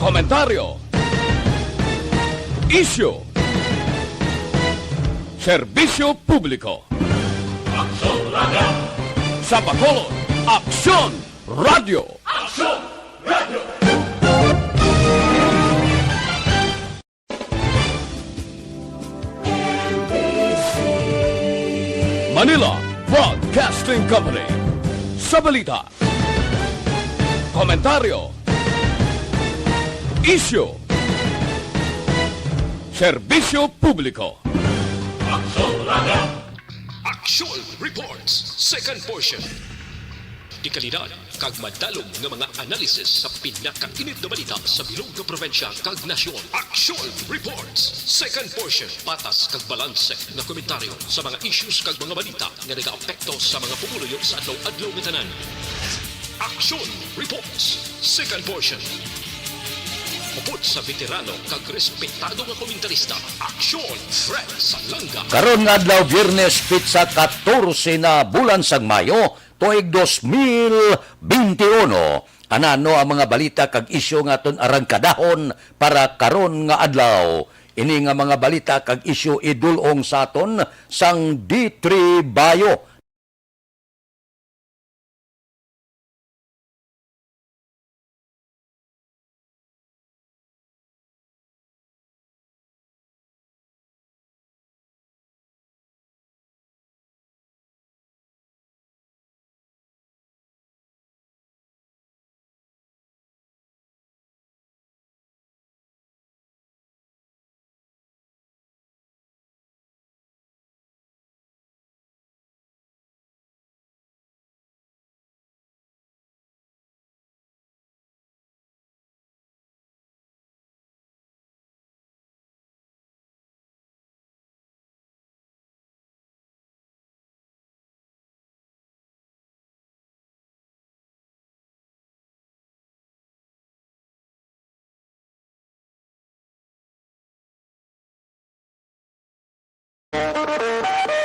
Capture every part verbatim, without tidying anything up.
Komentaryo. Isyu. Serbisyo publiko. Aksyon Radio. Sa Bacolod, Aksyon Radio. Aksyon Radio. Manila Broadcasting Company. Sa balita, komentaryo, isyu, serbisyo publiko. Aksyon Reports, second portion. Dekalidad kag madalom nga mga analysis sa pinakainit nga balita sa bilog nga probinsya kag nasyon. Aksyon Reports, second portion. Patas kag balanse nga komentaryo sa mga issues kag mga balita nga nagaapekto sa mga pumuluyo sa adlaw-adlaw nga tanan. Aksyon Reports, second portion. Upod sa veterano kag respetado nga komentarista, Aksyon Fred Salanga. Karon nga adlaw, Biyernes, pitsa katorse na bulan sang Mayo, tuig dos mil benti uno. Kanano ang mga balita kag isyu nga aton arangkadahon para karon nga adlaw? Ini nga mga balita kag isyu idul-ong sa aton sang D three Bio.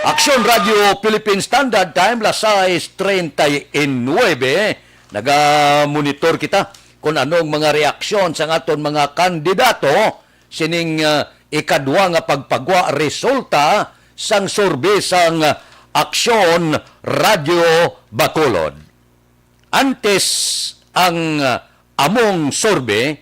Aksyon Radio Philippine Standard Time, las sais treinta y nueve. Naga-monitor kita kung anong mga reaksyon sang aton mga kandidato sining, ah, ikadwa nga pagpagwa resulta sang survey sang Aksyon Radio Bacolod. Antes ang, ah, among survey,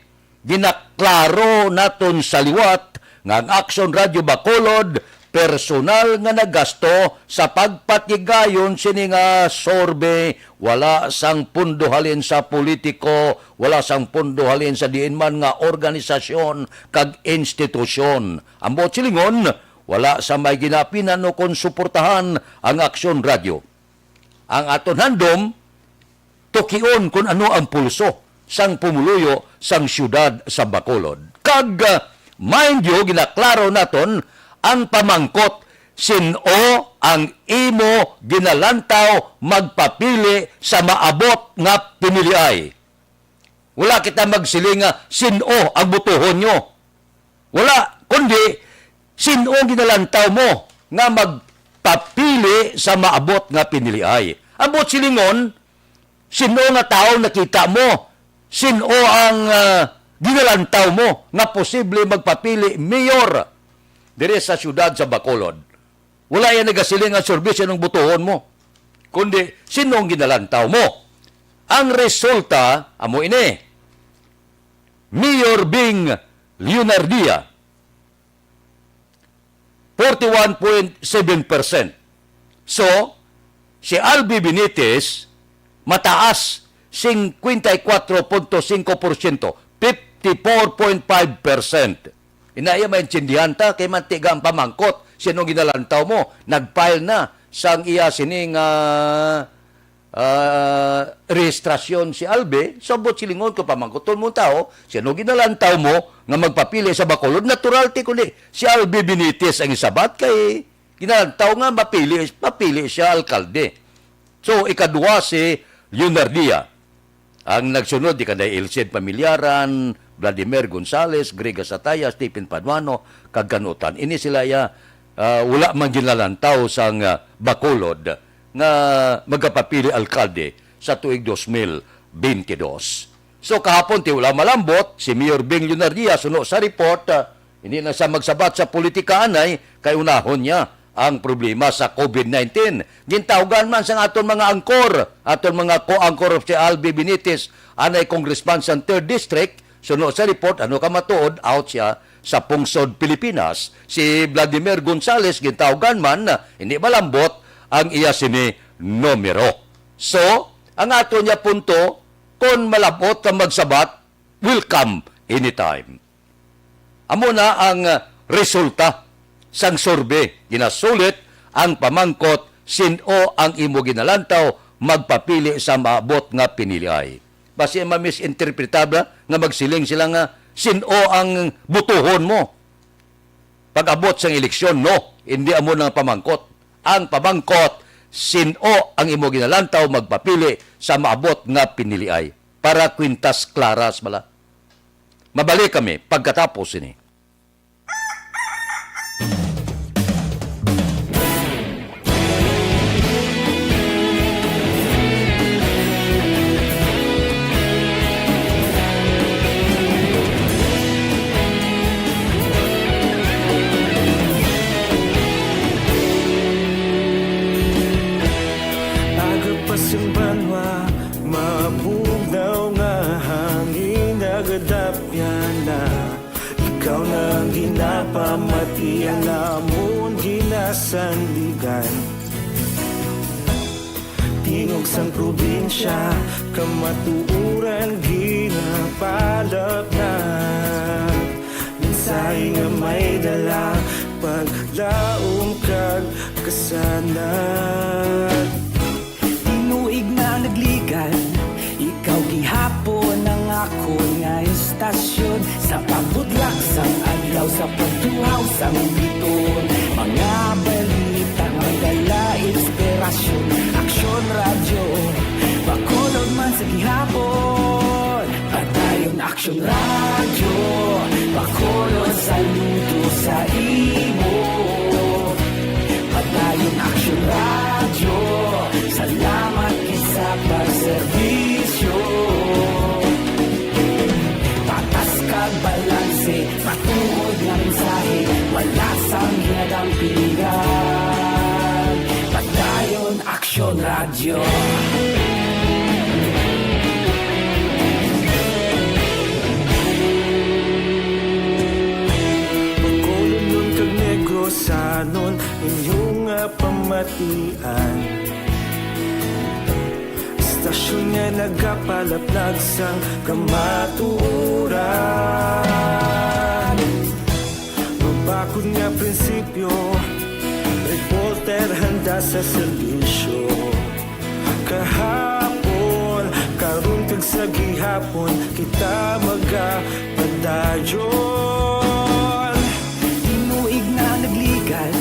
ginaklaro naton sa liwat nga ang Aksyon Radio Bacolod personal nga nagasto sa pagpatigayon sini nga survey. Wala sang pondo halin sa politiko, wala sang pondo halin sa diin man nga organisasyon kag institusyon. Ang buot silingon, wala sa may ginapinan o kon suportahan ang Aksyon Radio. Ang aton handom, tukion kun ano ang pulso sang pumuluyo sang siyudad sa Bacolod. Kag, ah, mind you, ginaklaro naton ang pamangkot, sin-o ang imo ginalantaw magpapili sa maabot nga piniliay? Wala kita magsiling nga sin-o ang butuhon nyo. Wala, kundi sin-o ang ginalantaw mo nga magpapili sa maabot nga piniliay. Ang buot silingon, sin-o nga tawo nakita mo, sin-o ang, ah, ginalantaw mo nga posible magpapili mayor diri sa siyudad sa Bacolod. Wala yan nagasiling ang serbisyo ng butuhon mo, kundi sin-o ang ginalantaw mo. Ang resulta, amo ini. Mayor Bing Leonardia, forty-one point seven percent. So, si Albi Benitez mataas, cincuenta y cuatro punto cinco por ciento, fifty-four point five percent. Ina iya maintindihan ta, kay mantiga ang pamangkot, sino ginalantaw mo? Nag-file na sang iya sining, ah, ah, rehistrasyon si Albi, sa buot silingon ko pamangkuton mo tao, sino ginalantaw mo nga magpapili sa Bacolod? Natural ti kundi si Albi Benitez ang isabat kay ginalantaw nga mapili, mapili siya alkalde. So, ikadua si Leonardia. Ang nagsunod, di kanay Elcid Pamilyaran, Vladimir Gonzales, Greg Asataya, Stephen Paduano, kag kanutan. Ini sila ya, ah, wala man ginalantaw sang, ah, Bacolod nga magapapili alkalde sa tuig dos mil benti dos. So, kahapon, ti wala malambot, si Mayor Bing Leonardia, suno sa report, ah, hindi na siya magsabat sa politika anay, kay unahon niya ang problema sa covid nineteen. Gintawgan man sang aton mga angkor, aton mga co-anchor of si Albi Benitez, anay congressman sa third District, suno sa report, ano ka matuod, out siya sa pungsod Pilipinas. Si Vladimir Gonzales, gintawgan man, hindi malambot ang iya sini numero. So, ang ato niya punto, kon malabot ka magsabat, welcome anytime. Amo na ang, ah, resulta sang survey. Ginasulit ang pamangkot, sin-o ang imo ginalantaw, magpapili sa maabot nga piniliay. Basi ma-misinterpretar ba nga magsiling sila nga, "Sin-o ang butuhon mo?" Pag-abot sang eleksyon, no, hindi amo na ang pamangkot. Ang pamangkot, sin-o ang imo ginalantaw, magpapili sa maabot nga piniliay. Para kwintas klaras bala. Mabalik kami pagkatapos sini. Aga pa sing banwa, mabugnaw nga hangin nagadapyan na. Ikaw na ang ginapamati, ang amon ginasandigan. Tingog sang probinsya, kamatuoran ginapalatnat. Mensahe nga may dala, paglaom kag kasanag. Tinuig na nagligad, ikaw gihapon ang akon nga istasyon. Sa pagbudlak sang adlaw, sa pagtuhaw sang biton, mga balita may dala inspirasyon. Aksyon Radyo, Bacolod man sa gihapon. Padayon Aksyon Radyo, Bacolod, saludo sa imo. Padayon Aksyon Radyo, salamat gid sa pagserbisyo. Patas kag balanse, matuod nga mensahe, wala sang ginadampigan. Padayon Aksyon Radyo. Bacolodnon kag Negrosanon, inyo nga pamatian. Istasyon nga nagapalaplag sang kamatuoran. Mabakod nga prinsipyo, reporter handa sa serbisyo. Kahapon, karon kag sa gihapon, kita magapadayon. Tinuig na nagligad,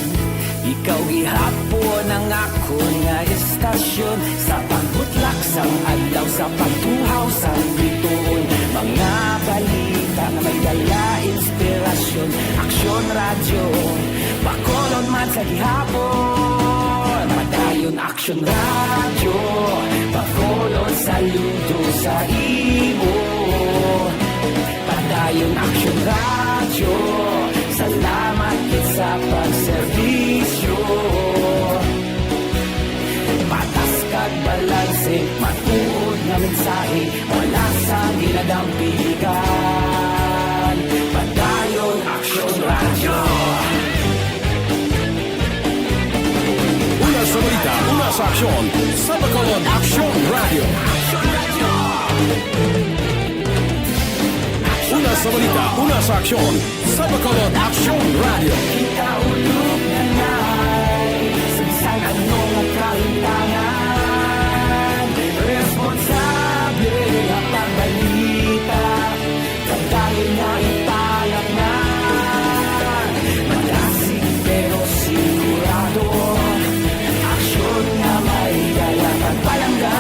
ikaw gihapon ang akon nga istasyon. Sa pagbutlak sang adlaw, sa pagtuhaw sang bituon, mga balita nga may dala inspirasyon. Aksyon Radyo, Bacolod man sa gihapon. Padayon Aksyon Radyo, Bacolod, saludo sa imo. Padayon Aksyon Radyo, salamat gid sa pagserbisyo. Patas kag balanse, matuod nga mensahe, wala sang ginadampigan. Padayon Aksyon Radyo. Una sa balita, una sa aksyon, sa Bacolod Aksyon Radyo. Una sa balita, una sa aksyon, sa Bacolod Aksyon Radyo. Ikaulog na na'y sa bisan ano nga kahintangan, responsable nga pagbalita. Padayon nga ipalaknag, madasig pero sigurado, aksyon nga may dala kag palangga.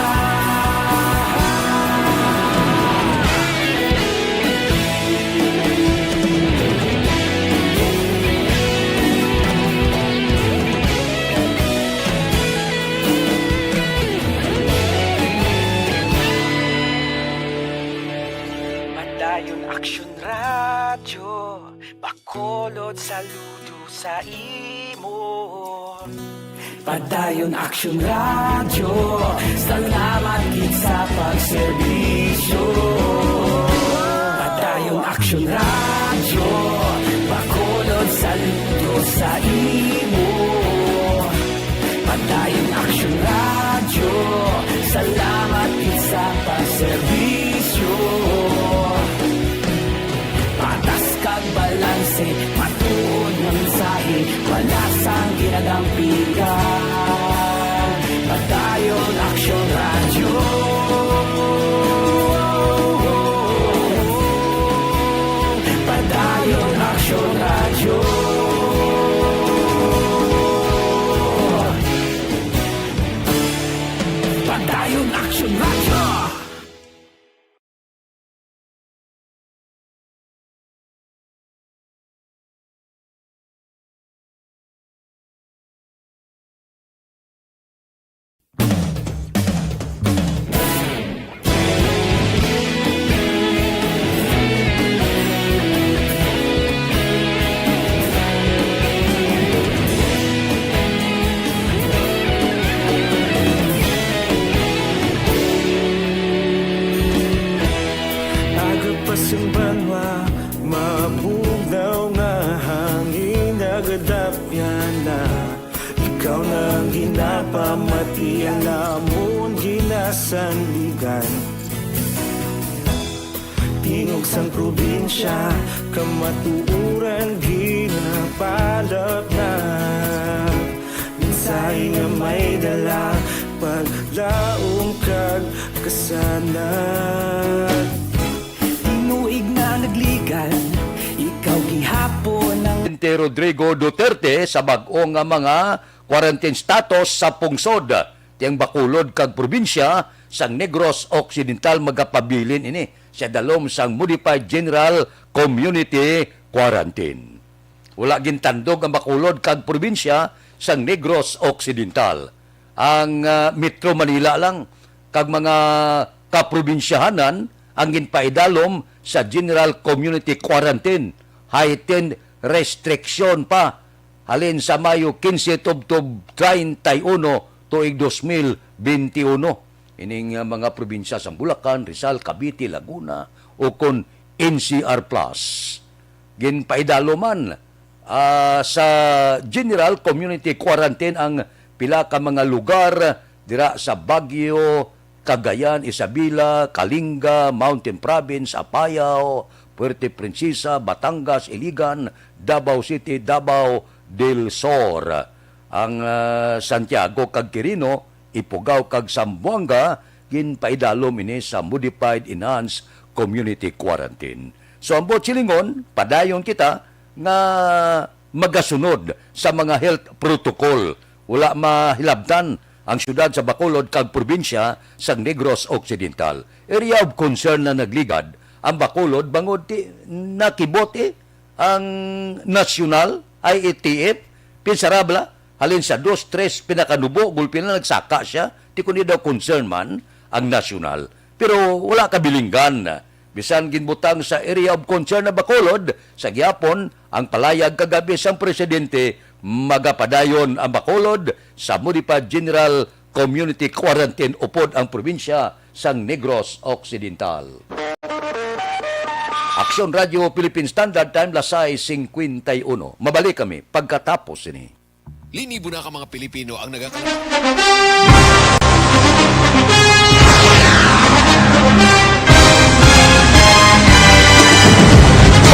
Action Radio, Bacolod, saludo sa imo. Padayon Action Radio, salamat gid sa pagserbisyo. Padayon Action Radio, Bacolod, saludo sa imo. Padayon Action Radio, salamat gid sa pagserbisyo. Patas kag balanse, matuod nga mensahe, wala sang ginadampigan. Padayon Action Radio. Padayon Action Radio. Padayon Action Radio. Aga pa sing banwa, mabugnaw nga hangin, nagadapyan na. Ikaw na ang ginapamati, ang amon ginasandigan. Tingog sang probinsya, kamatuoran ginapalap na. Mensahe nga may dala, paglaom kag kasanag. Tinuig na nagligad, ikaw gihapon ang Presidente Rodrigo Duterte sa bag-o nga mga quarantine status sa pungsod, tiang Bacolod kag probinsya sang Negros Occidental magapabilin ini sa dalom sang Modified General Community Quarantine. Wala gintandog ang Bacolod kag probinsya sang Negros Occidental. Ang, ah, Metro Manila lang kag mga kaprobinsyahanan ang ginpaidalom sa General Community Quarantine, heightened restriction pa halin sa Mayo quince tubtob treinta y uno tuig dos mil benti uno. Ining, ah, mga probinsya sang Bulacan, Rizal, Cavite, Laguna, ukon N C R plus. Ginpaidalom man, ah, sa General Community Quarantine ang pila ka mga lugar dira sa Baguio, Cagayan, Isabela, Kalinga, Mountain Province, Apayao, Puerto Princesa, Batangas, Iligan, Davao City, Davao del Sur. Ang, ah, Santiago kag Quirino, Ifugao kag Zamboanga ginpaidalom ini sa Modified Enhanced Community Quarantine. So, ang buot silingon, padayon kita nga magasunod sa mga health protocol. Wala mahilabtan ang siyudad sa Bacolod kag probinsya sang Negros Occidental. Area of concern na nagligad ang Bacolod bangod ti nakibot, eh, ang nasyonal, I A T F, pinsara bala, halin sa dos, tres, pinakanubo, gulpi na nagsaka siya. Ti kundi daw concern man ang nasyonal. Pero wala kabilinggan. Bisan ginbutang sa area of concern na Bacolod, sa gihapon, ang palayag kagabi sang presidente magapadayon ang Bacolod sa Modified General Community Quarantine upod ang probinsya sang Negros Occidental. Aksyon Radio Philippine Standard Time, las sais cincuenta y uno. Mabalik kami pagkatapos sini. Linibo na ka mga Pilipino ang nagakala-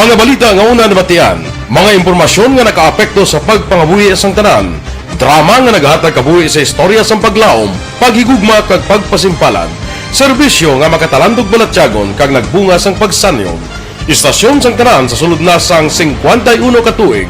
Mga balita nga una nabatian, mga impormasyon nga nakaapekto sa pagpangabuhi sang tanan, drama nga nagahatag kabuhi sa istorya sang paglaom, paghigugma kag pagpasimpalan, serbisyo nga makatalandog balatyagon kag nagbunga sang pagsanyog. Istasyon sang tanan sa sulod na sang singkwenta y uno ka tuig,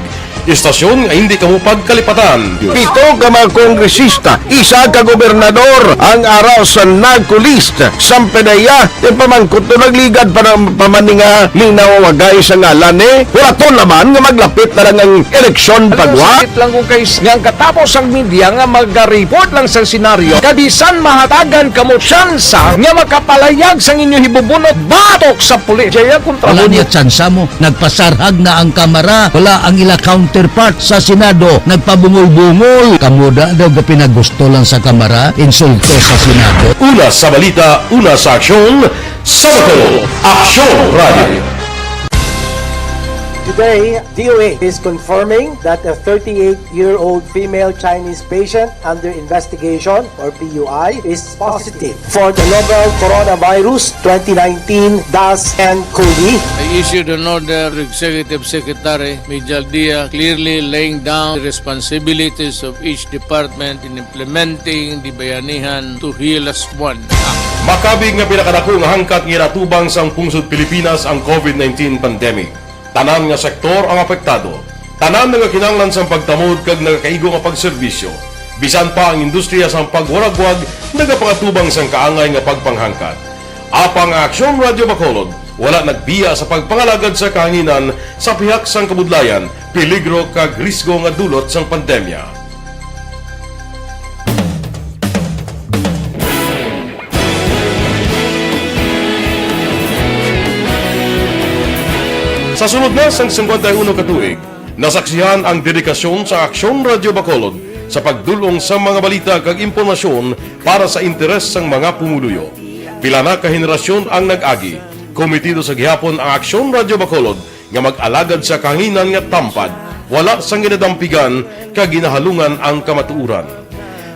Istasyon nga hindi kamo pagkalipatan. Pito ka mga kongresista, isa ka gobernador ang ara sa narco list. Sampanaya, ipamangkot to nagligad pa ng pamaninga linaw wagay sa ngalan ni Huraton naman nga maglapit na lang ang eleksyon pagwa. Sakit lang kung kay nga ang katapos ang media nga mag-report lang sa senaryo, kabisan mahatagan kamo tsansa nga makapalayag sang inyo hibubunot batok sa pulis. Jaya kontra Wala niya tsansa mo. Nagpasarhag na ang kamara. Wala ang ila counterpart sa Senado. Nagpabungol-bungol. Kamo da daw ga pinagusto lang sa kamara. Insulto sa Senado. Una sa balita, una sa aksyon, sa Bacolod, Aksyon Radio. Today, D O A is confirming that a thirty-eight-year-old female Chinese patient under investigation, or P U I, is positive for the novel coronavirus twenty nineteen dash N cov. I issued an order to Executive Secretary Major Dia, clearly laying down the responsibilities of each department in implementing the Bayanihan to Heal Us One Act. Makabig nga pinakadako nga hangkat nga ginatubang sang pungsod Pilipinas ang covid nineteen pandemic. Tanan nga sektor ang apektado. Tanan nga kinahanglan sang pagtamod kag nagakaigo nga pagserbisyo. Bisan pa ang industriya sang pagwaragwag nagapangatubang sang kaangay nga pagpanghangkat. Apang ang Aksyon Radyo Bacolod wala nagbiya sa pagpangalagad sa kahanginan sa pihak sang kabudlayan, peligro kag risgo nga dulot sang pandemya. Sa sulod na sang singkwenta y uno ka tuig, nasaksihan ang dedikasyon sa Aksyon Radyo Bacolod sa pagdul-ong sa mga balita kag impormasyon para sa interes sang mga pumuluyo. Pila na ka henerasyon ang nag-agi. Komitido sa gihapon ang Aksyon Radyo Bacolod nga mag-alagad sa kahanginan nga tampad, wala sang ginadampigan kag ginahalungan ang kamatuoran.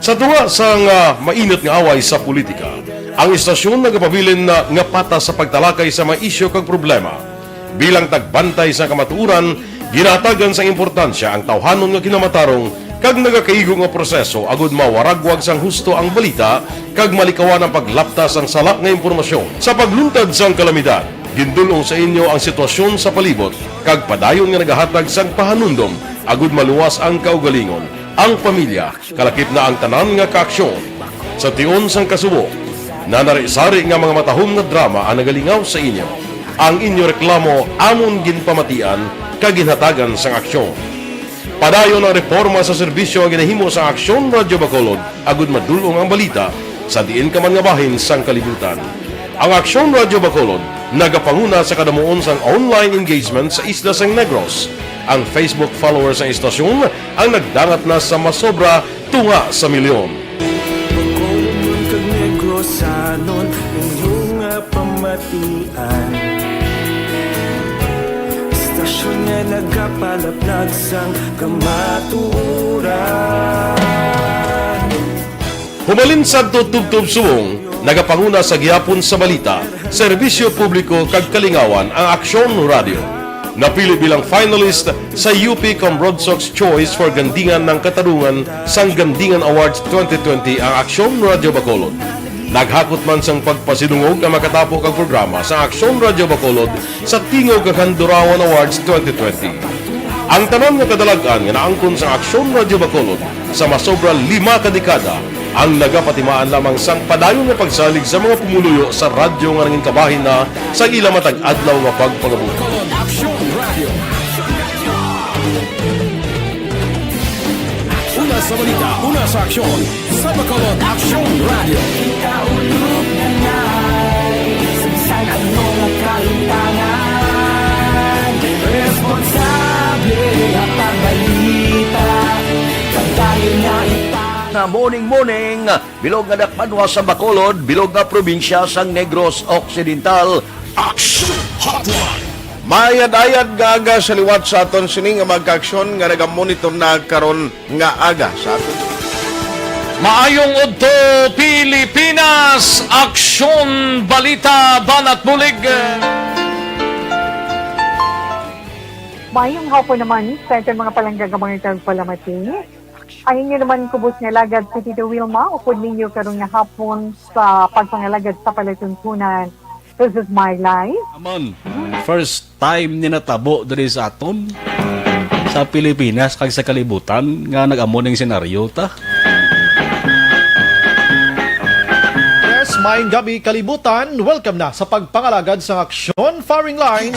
Sa tunga sang, ah, mainit nga away sa politika, ang istasyon nagapabilin na nga patas sa pagtalakay sa mga isyu kag problema. Bilang tagbantay sa kamatuoran, ginahatagan sang importansya ang tawhanon nga kinamatarong kag nagakaigo nga proseso agud mawaragwag sang husto ang balita kag malikawan ang paglapta sang sala nga impormasyon. Sa pagluntad sang kalamidad, gindul-ong sa inyo ang sitwasyon sa palibot kag padayon nga nagahatag sang pahanumdom agud maluwas ang kaugalingon, ang pamilya, kalakip na ang tanan nga kaaksyon. Sa tion sang kasubo, nanari-sari nga mga matahom nga drama ang nagalingaw sa inyo. Ang inyo reklamo amon ginpamatian kag ginhatagan sang aksyon. Padayon ang reporma sa serbisyo nga ginahimo sang Aksyon Radyo Bacolod agud madul-ong ang balita sa diin ka man nga bahin sang kalibutan. Ang Aksyon Radyo Bacolod nagapanguna sa kadamuon sang online engagement sa isla sang Negros. Ang Facebook followers sang istasyon ang nagdangat na sa masobra tunga sa milyon. Bacolod kag Negrosanon, inyo nga pamatian. Istasyon nga nagapalaplag sang kamatuoran. Humalin sadto tubtob subong, nagapanguna sa gihapon sa balita, serbisyo publiko kag kalingawan ang Aksyon Radyo. Napili bilang finalist sa U P Cambrodsoc's Choice for Gandingan ng Katarungan sang Gandingan Awards twenty twenty ang Aksyon Radyo Bacolod. Naghakot man sang pagpasidungog ang makatapo kag programa sa Aksyon Radyo Bacolod sa Tingog kag Handurawan Awards twenty twenty. Ang tanan nga kadalag-an nga naangkon sa Aksyon Radyo Bacolod sa masobra lima ka dekada ang nagapatimaan lamang sang padayon nga pagsalig sa mga pumuluyo sa radyo nga nangin kabahin na sa ila matag adlaw nga pagpangabuhi. Bacolod Aksyon Radio. Una sa balita, una sa aksyon, sa Bacolod Aksyon Radio. Kita ulog na nai, sa ano nga kaintanan, responsable nga pagbalita, pagdayon nga ita. Na morning, morning. Bilog nga dakbanwa sa Bacolod, bilog nga probinsya sang Negros Occidental. Action Hotline. Maayad-ayad nga aga sa liwat sa aton sini nga mga kaaksyon nga nagamonitor na karon nga aga sa aton. Maayong udto, Pilipinas! Aksyon, balita, banat bulig. Maayong hapon naman sa aton mga palangga nga mga tagpalamati. Ang inyo naman kubos nga alagad si Tito Wilma, upod ninyo karon nga hapon sa pagpangalagad sa palatuntunan. This is my life. Amon, first time ni natabo diri sa aton. sa Pilipinas kag sa kalibutan nga nag-amo ning senaryo ta. Yes, maayong gabi, kalibutan. Welcome na sa pagpangalagad sa Aksyon Firing Line.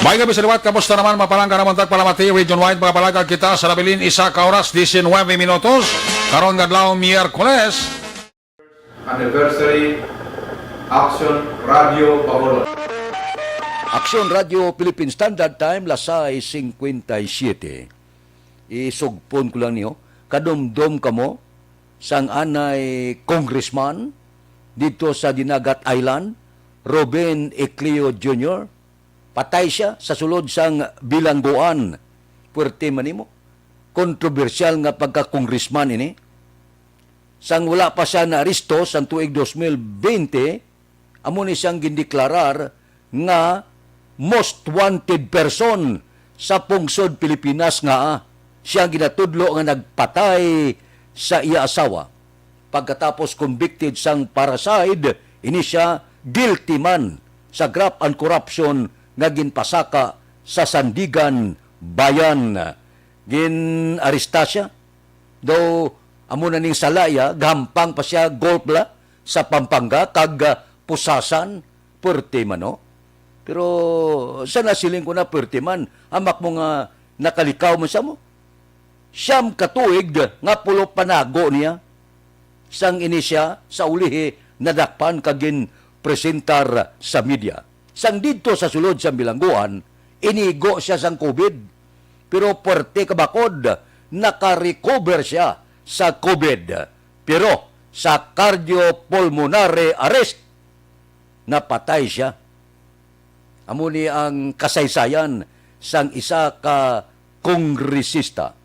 May gabi sa liwat, kamusta naman? Mapalangga naman tagpalamati, region-wide, makapalagad kita sa nabilin isa ka oras, diecinuebe minutos. Karon nga adlaw, Miyerkules. Anniversary, Action Radio Bacolod. Aksyon Radio Philippine Standard Time, las sais cincuenta y siete. Isugpon ko lang niyo, kadumdom kamo sang anay congressman dito sa Dinagat Island, Robin Eclio Junior. Patay siya sa sulod sang bilangguan. Puwerte man nimo. Kontrobersyal nga pagka-congressman ini. Sang wala pa siya naaresto sang tuig dos mil bente, amo ni siyang gindeklarar nga most wanted person sa pungsod Pilipinas nga siya ang ginatudlo nga nagpatay sa iya asawa. Pagkatapos convicted sang parricide, ini siya guilty man sa graft and corruption nga ginpasaka sa Sandigan Bayan. Gin-aresta siya. Daw amo na ning sala iya, gahampang pa siya golf bala sa Pampanga kag, ah, pusasan, puwerte man, no? Pero sa nasiling ko na puwerte man, hamak mo nga nakalikaw man sa mo. Siyam ka tuig nga pulo panago niya. Sang ini siya sa ulihi nadakpan kag ginpresentar sa media. Sang didto sa sulod sa bilangguan, inigo siya sang COVID. Pero puwerte ka bakod, naka-recover siya sa COVID. Pero sa cardiopulmonary arrest, napatay siya. Amo ni ang kasaysayan sang isa ka kongresista.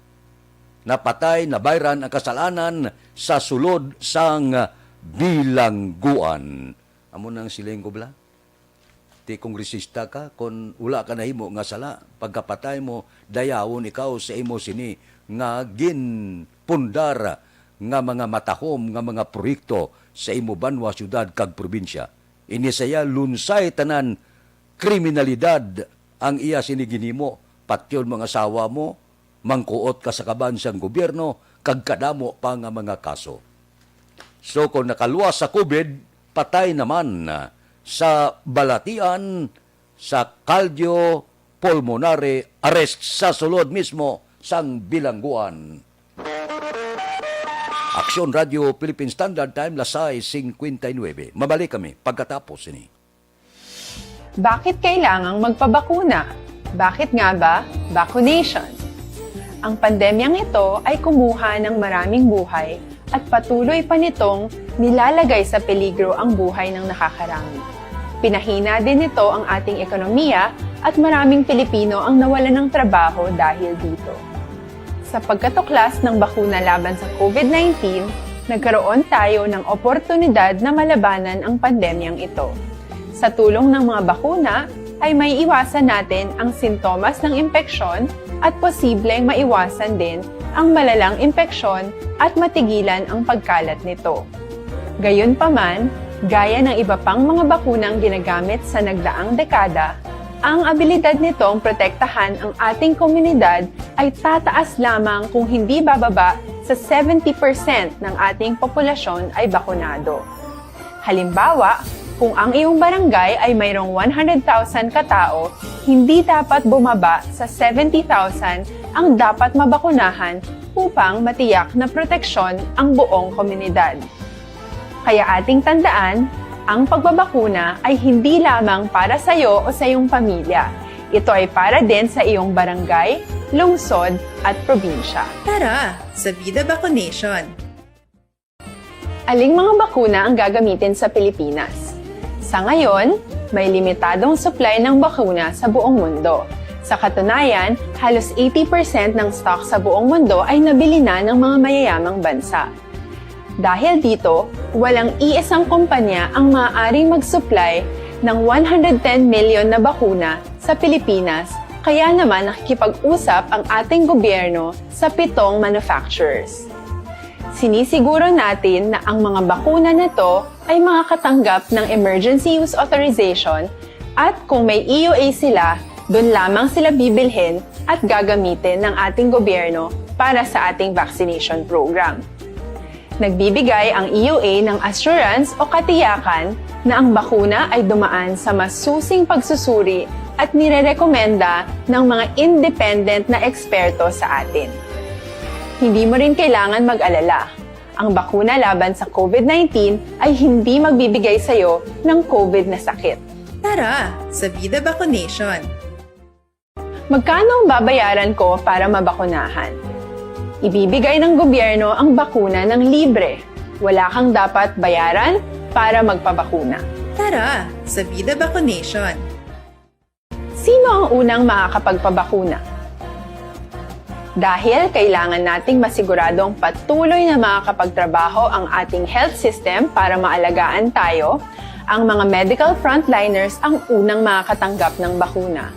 Napatay, nabayran ang kasalanan sa sulod sang bilangguan. Amo nang siling ko bala. Ti kongresista ka, kon wala ka nahimo nga sala, pagkapatay mo, dayawon ikaw sa imo sini nga ginpundar nga mga matahom nga mga proyekto sa imo banwa, syudad, kag probinsya. Ini sa iya lunsay tanan kriminalidad ang iya sini ginhimo, patyon mo ang asawa mo, mangkuot ka sa kaban sang gobyerno, kag kadamo pa nga mga kaso. So, kung nakaluwas sa COVID, patay naman sa balatian sa cardiopulmonary arrest sa sulod mismo sang bilangguan. Aksyon Radio Philippine Standard Time, las sais cincuenta y nueve. Mabalik kami pagkatapos sini. Bakit kailangang magpabakuna? Bakit nga ba vaccination? Ang pandemyang ito ay kumuha ng maraming buhay at patuloy pa nitong nilalagay sa peligro ang buhay ng nakakarami. Pinahina din nito ang ating ekonomiya at maraming Pilipino ang nawalan ng trabaho dahil dito. Sa pagkatuklas ng bakuna laban sa COVID nineteen, nagkaroon tayo ng oportunidad na malabanan ang pandemyang ito. Sa tulong ng mga bakuna, ay may iwasan natin ang sintomas ng impeksyon at posibleng maiwasan din ang malalang impeksyon at matigilan ang pagkalat nito. Gayunpaman, gaya ng iba pang mga bakunang ginagamit sa nagdaang dekada, ang abilidad nitong protektahan ang ating komunidad ay tataas lamang kung hindi bababa sa seventy percent ng ating populasyon ay bakunado. Halimbawa, kung ang iyong barangay ay mayroong one hundred thousand katao, hindi dapat bumaba sa seventy thousand ang dapat mabakunahan upang matiyak na proteksyon ang buong komunidad. Kaya ating tandaan, ang pagbabakuna ay hindi lamang para sa iyo o sa iyong pamilya. Ito ay para din sa iyong barangay, lungsod, at probinsya. Tara sa Vida Vaccination! Aling mga bakuna ang gagamitin sa Pilipinas? Sa ngayon, may limitadong supply ng bakuna sa buong mundo. Sa katunayan, halos eighty percent ng stock sa buong mundo ay nabili na ng mga mayayamang bansa. Dahil dito, walang iisang kumpanya ang maaaring mag-supply ng one hundred ten million na bakuna sa Pilipinas, kaya naman nakikipag-usap ang ating gobyerno sa pitong manufacturers. Sinisiguro natin na ang mga bakuna na to ay makakatanggap ng emergency use authorization at kung may E U A sila, doon lamang sila bibilhin at gagamitin ng ating gobyerno para sa ating vaccination program. Nagbibigay ang E U A ng assurance o katiyakan na ang bakuna ay dumaan sa masusing pagsusuri at nirerekomenda ng mga independent na eksperto sa atin. Hindi mo rin kailangan mag-alala. Ang bakuna laban sa COVID nineteen ay hindi magbibigay sa iyo ng COVID na sakit. Tara sa Vida Vaccination! Magkano ang babayaran ko para mabakunahan? Ibibigay ng gobyerno ang bakuna ng libre. Wala kang dapat bayaran para magpabakuna. Tara sa Vida Vaccination! Sino ang unang makakapagpabakuna? Dahil kailangan nating masiguradong patuloy na makakapagtrabaho ang ating health system para maalagaan tayo, ang mga medical frontliners ang unang makakatanggap ng bakuna.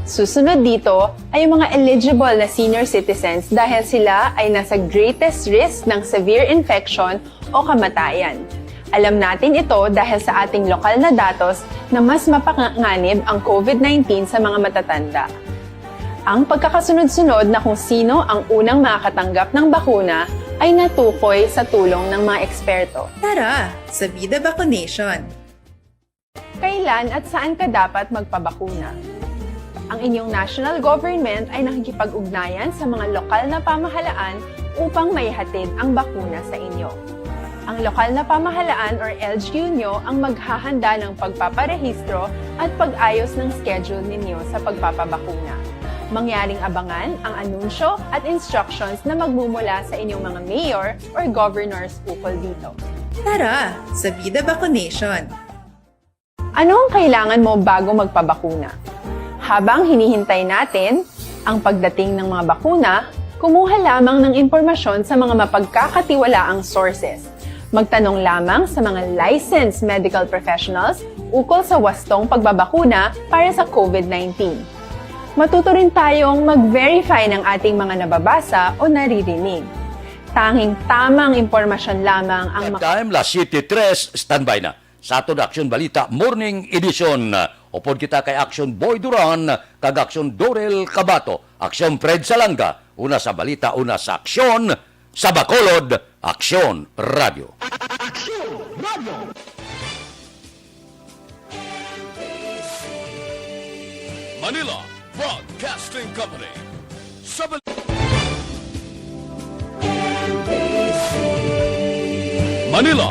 Susunod dito ay ang mga eligible na senior citizens dahil sila ay nasa greatest risk ng severe infection o kamatayan. Alam natin ito dahil sa ating lokal na datos na mas mapanganib ang COVID nineteen sa mga matatanda. Ang pagkakasunod-sunod na kung sino ang unang makakatanggap ng bakuna ay natukoy sa tulong ng mga eksperto. Tara sa Vida Vaccination! Kailan at saan ka dapat magpabakuna? Ang inyong national government ay nakikipag-ugnayan sa mga lokal na pamahalaan upang maihatid ang bakuna sa inyo. Ang lokal na pamahalaan or L G U nyo ang maghahanda ng pagpaparehistro at pag-ayos ng schedule ninyo sa pagpapabakuna. Mangyaring abangan ang anunsyo at instructions na magmumula sa inyong mga mayor or governors ukol dito. Tara sa Vida Vaccination! Ano ang kailangan mo bago magpabakuna? Habang hinihintay natin ang pagdating ng mga bakuna, kumuha lamang ng impormasyon sa mga mapagkakatiwalaang sources. Magtanong lamang sa mga licensed medical professionals ukol sa wastong pagbabakuna para sa COVID nineteen. Matuto rin tayong mag-verify ng ating mga nababasa o naririnig. Tanging tamang impormasyon lamang ang mak- Time, las siete tres, standby na sa aton Aksyon Balita Morning Edition. Upod kita kay Aksyon Boy Duran kag Aksyon Dorel Cabato, Aksyon Fred Salanga, una sa balita, una sa aksyon, sa Bacolod, Aksyon Radio. Aksyon Radio. Manila Broadcasting Company. Sa bal- Manila